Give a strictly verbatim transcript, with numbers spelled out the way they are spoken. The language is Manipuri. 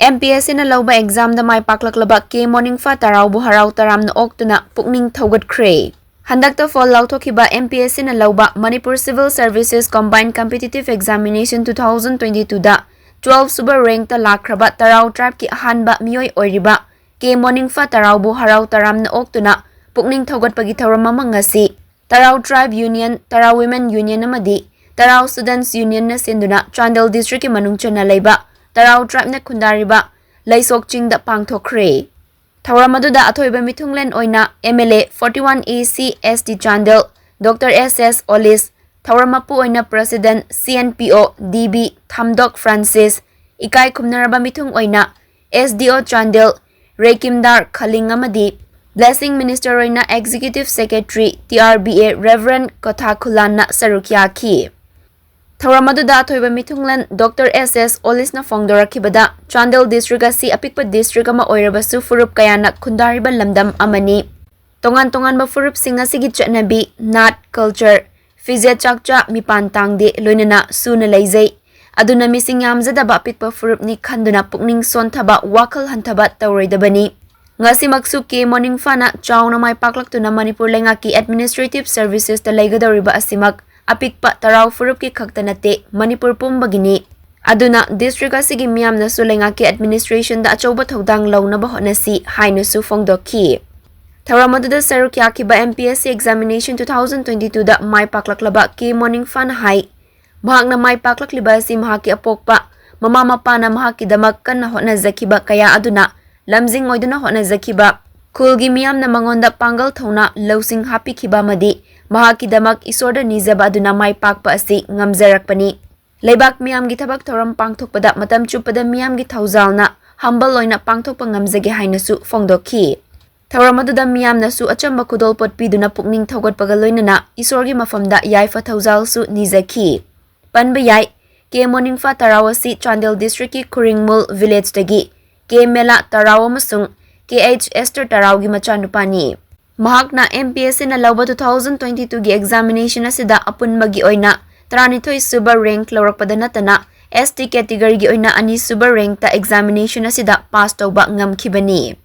MPSCꯅ ꯂꯧꯕ examꯗ ꯃꯥꯏ ꯄꯥꯛꯂꯛꯂꯕ ꯀꯦ ꯃꯣꯅꯤꯡꯐꯥ ꯇꯔꯥꯎꯕꯨ ꯍꯔꯥꯎ ꯇꯔꯥꯝꯅ ꯑꯣꯛꯇꯨꯅ ꯄꯨꯛꯅꯤꯡ ꯊꯧꯒꯠꯈ꯭ꯔꯦ꯫ ꯍꯟꯗꯛꯇ ꯐꯣꯜ ꯂꯥꯎꯊꯣꯛꯈꯤꯕ MPSCꯅ ꯂꯧꯕ Manipur Civil Services Combined Competitive Examination two thousand twenty twoda twelve ꯁꯨꯕ rankꯇ ꯂꯥꯛꯈ꯭ꯔꯕ ꯇꯔꯥꯎ tribeꯀꯤ ꯑꯍꯥꯟꯕ ꯃꯤꯑꯣꯏ ꯑꯣꯏꯔꯤꯕ ꯀꯦ ꯃꯣꯅꯤꯡꯐꯥ ꯇꯔꯥꯎꯕꯨ ꯍꯔꯥꯎ ꯇꯔꯥꯝꯅ ꯑꯣꯛꯇꯨꯅ ꯄꯨꯛꯅꯤꯡ ꯊꯧꯒꯠꯄꯒꯤ ꯊꯧꯔꯝ ꯑꯃ ꯉꯁꯤ ꯇꯔꯥꯎ Tribe Union, ꯇꯔꯥꯎ Women Union ꯑꯃꯗꯤ ꯇꯔꯥꯎ Students Unionꯅ ꯁꯤꯟꯗꯨꯅ ꯆꯥꯟꯗꯦꯜ districtꯀꯤ ꯃꯅꯨꯡ ꯆꯟꯅ ꯂꯩꯕ ꯇꯔꯥꯎ tribeꯅ ꯈꯨꯟꯗꯥꯔꯤꯕ ꯂꯩꯁꯣꯛ ꯆꯤꯡꯗ ꯄꯥꯡꯊꯣꯛꯈ꯭ꯔꯦ꯫ ꯊꯧꯔꯝ ꯑꯗꯨꯗ ꯑꯊꯣꯏꯕ ꯃꯤꯊꯨꯡꯂꯦꯟ ꯑꯣꯏꯅ MLA forty one A C ST Chandel Doctor S S Olis, ꯊꯧꯔꯝ ꯃꯄꯨ ꯑꯣꯏꯅ President CNPO DB ꯊꯥꯝꯗꯣꯛ ꯐ꯭ꯔꯥꯟꯁꯤꯁ, ꯏꯀꯥꯏ ꯈꯨꯝꯅꯔꯕ ꯃꯤꯊꯨꯡ ꯑꯣꯏꯅ SDO ꯆꯥꯟꯗꯦꯜ ꯔꯦꯀꯤꯝꯗꯥꯔ ꯈꯂꯤꯡ ꯑꯃꯗꯤ Blessing Minister ꯑꯣꯏꯅ Executive Secretary TRBA Reverend ꯀꯣꯊꯥ ꯈꯨꯂꯥꯟꯅ ꯁꯔꯨꯛ ꯌꯥꯈꯤ꯫ ꯊꯧꯔꯝ ꯑꯗꯨꯗ ꯑꯊꯣꯏꯕ ꯃꯤꯊꯨꯡꯂꯦꯟ Doctor S S Olisꯅ ꯐꯣꯡꯗꯣꯔꯛꯈꯤꯕꯗ, Chandel district ꯑꯁꯤ ꯑꯄꯤꯛꯄ district ꯑꯃ ꯑꯣꯏꯔꯕꯁꯨ ꯐꯨꯔꯨꯞ ꯀꯌꯥꯅ ꯈꯨꯟꯗꯥꯔꯤꯕ ꯂꯝꯗꯝ ꯑꯃꯅꯤ꯫ ꯇꯣꯉꯥꯟ ꯇꯣꯉꯥꯟꯕ ꯐꯨꯔꯨꯞꯁꯤꯡ ꯑꯁꯤꯒꯤ ꯆꯠꯅꯕꯤ, ꯅꯥꯠ, culture, ꯐꯤꯖꯦꯠ ꯆꯥꯛꯆꯥ, ꯃꯤꯄꯥꯟ ꯇꯥꯡꯗꯦ, ꯂꯣꯏꯅꯅ ꯁꯨꯅ ꯂꯩꯖꯩ꯫ ꯑꯗꯨꯅ ꯃꯤꯁꯤꯡ ꯌꯥꯝꯖꯗꯕ ꯑꯄꯤꯛꯄ ꯐꯨꯔꯨꯞꯅꯤ ꯈꯟꯗꯨꯅ ꯄꯨꯛꯅꯤꯡ ꯁꯣꯟꯊꯕ, ꯋꯥꯈꯜ ꯍꯟꯊꯕ ꯇꯧꯔꯣꯏꯗꯕꯅꯤ꯫ ꯉꯁꯤꯃꯛꯁꯨ ꯀꯦ ꯃꯣꯅꯤꯡꯐꯥꯅ ꯆꯥꯎꯅ ꯃꯥꯏ ꯄꯥꯛꯂꯛꯇꯨꯅ ꯃꯅꯤꯄꯨꯔ ꯂꯩꯉꯥꯛꯀꯤ administrative servicesꯇ ꯂꯩꯒꯗꯧꯔꯤꯕ ꯑꯁꯤꯃꯛ ꯑꯄꯤꯛꯄ ꯇꯔꯥꯎ ꯐꯨꯔꯨꯞꯀꯤ ꯈꯛꯇ ꯅꯠꯇꯦ, ꯃꯅꯤꯄꯨꯔ ꯄꯨꯝꯕꯒꯤꯅꯤ꯫ ꯑꯗꯨꯅ district ꯑꯁꯤꯒꯤ ꯃꯤꯌꯥꯝꯅꯁꯨ ꯂꯩꯉꯥꯛꯀꯤ administrationꯗ ꯑꯆꯧꯕ ꯊꯧꯗꯥꯡ ꯂꯧꯅꯕ ꯍꯣꯠꯅꯁꯤ ꯍꯥꯏꯅꯁꯨ ꯐꯣꯡꯗꯣꯛꯈꯤ꯫ ꯊꯧꯔꯝ ꯑꯗꯨꯗ ꯁꯔꯨꯛ ꯌꯥꯈꯤꯕ MPSC examination two thousand twenty twoꯗ ꯃꯥꯏ ꯄꯥꯛꯂꯛꯂꯕ ꯀꯦ ꯃꯣꯅꯤꯡꯐꯥꯅ ꯍꯥꯏ, ꯃꯍꯥꯛꯅ ꯃꯥꯏ ꯄꯥꯛꯂꯛꯂꯤꯕ ꯑꯁꯤ ꯃꯍꯥꯛꯀꯤ ꯑꯄꯣꯛꯄ ꯃꯃꯥ ꯃꯄꯥꯅ ꯃꯍꯥꯛꯀꯤꯗꯃꯛ ꯀꯟꯅ ꯍꯣꯠꯅꯖꯈꯤꯕ ꯀꯌꯥ ꯑꯗꯨꯅ ꯂꯝꯖꯤꯡ ꯑꯣꯏꯗꯨꯅ ꯍꯣꯠꯅꯖꯈꯤꯕ, ꯈꯨꯜꯒꯤ ꯃꯤꯌꯥꯝꯅ ꯃꯉꯣꯟꯗ ꯄꯥꯡꯒꯜ ꯊꯧꯅꯥ ꯂꯧꯁꯤꯡ ꯍꯥꯞꯄꯤꯈꯤꯕ ꯑꯃꯗꯤ ꯃꯍꯥꯛꯀꯤꯗꯃꯛ ꯏꯁꯣꯔꯗ ꯅꯤꯖꯕ ꯑꯗꯨꯅ ꯃꯥꯏ ꯄꯥꯛꯄ ꯑꯁꯤ ꯉꯝꯖꯔꯛꯄꯅꯤ꯫ ꯂꯩꯕꯥꯛ ꯃꯤꯌꯥꯝꯒꯤ ꯊꯕꯛ ꯊꯧꯔꯝ ꯄꯥꯡꯊꯣꯛꯄꯗ ꯃꯇꯝ ꯆꯨꯞꯄꯗ ꯃꯤꯌꯥꯝꯒꯤ ꯊꯧꯖꯥꯜꯅ humble ꯑꯣꯏꯅ ꯄꯥꯡꯊꯣꯛꯄ ꯉꯝꯖꯒꯦ ꯍꯥꯏꯅꯁꯨ ꯐꯣꯡꯗꯣꯛꯈꯤ꯫ ꯊꯧꯔꯝ ꯑꯗꯨꯗ ꯃꯤꯌꯥꯝꯅꯁꯨ ꯑꯆꯝꯕ ꯈꯨꯗꯣꯜꯄꯣꯠ ꯄꯤꯗꯨꯅ ꯄꯨꯛꯅꯤꯡ ꯊꯧꯒꯠꯄꯒ ꯂꯣꯏꯅꯅ ꯏꯁꯣꯔꯒꯤ ꯃꯐꯝꯗ ꯌꯥꯏꯐ ꯊꯧꯖꯥꯜꯁꯨ ꯅꯤꯖꯈꯤ꯫ ꯄꯟꯕ ꯌꯥꯏ, ꯀꯦ ꯃꯣꯅꯤꯡꯐꯥ ꯇꯔꯥꯎ ꯑꯁꯤ ꯆꯥꯟꯗꯦꯜ districtꯀꯤ ꯈꯨꯔꯤꯡꯃꯨꯜ villageꯇꯒꯤ ꯀꯦ ꯃꯦꯂꯥ ꯇꯔꯥꯎ ꯑꯃꯁꯨꯡ ꯀꯦ ꯑꯦꯆ ꯑꯦꯁꯇꯔ ꯇꯔꯥꯎꯒꯤ ꯃꯆꯥꯅꯨꯄꯥꯅꯤ꯫ ꯃꯍꯥꯛꯅ MPSCꯅ ꯂꯧꯕ two thousand twenty twoꯒꯤ examination ꯑꯁꯤꯗ ꯑꯄꯨꯟꯕꯒꯤ ꯑꯣꯏꯅ ꯇꯔꯥꯅꯤꯊꯣꯏ ꯁꯨꯕ rank ꯂꯧꯔꯛꯄꯗ ꯅꯠꯇꯅ ꯑꯦꯁ ꯇꯤ categoryꯒꯤ ꯑꯣꯏꯅ ꯑꯅꯤꯁꯨꯕ rankꯇ examination ꯑꯁꯤꯗ pass ꯇꯧꯕ ꯉꯝꯈꯤꯕꯅꯤ꯫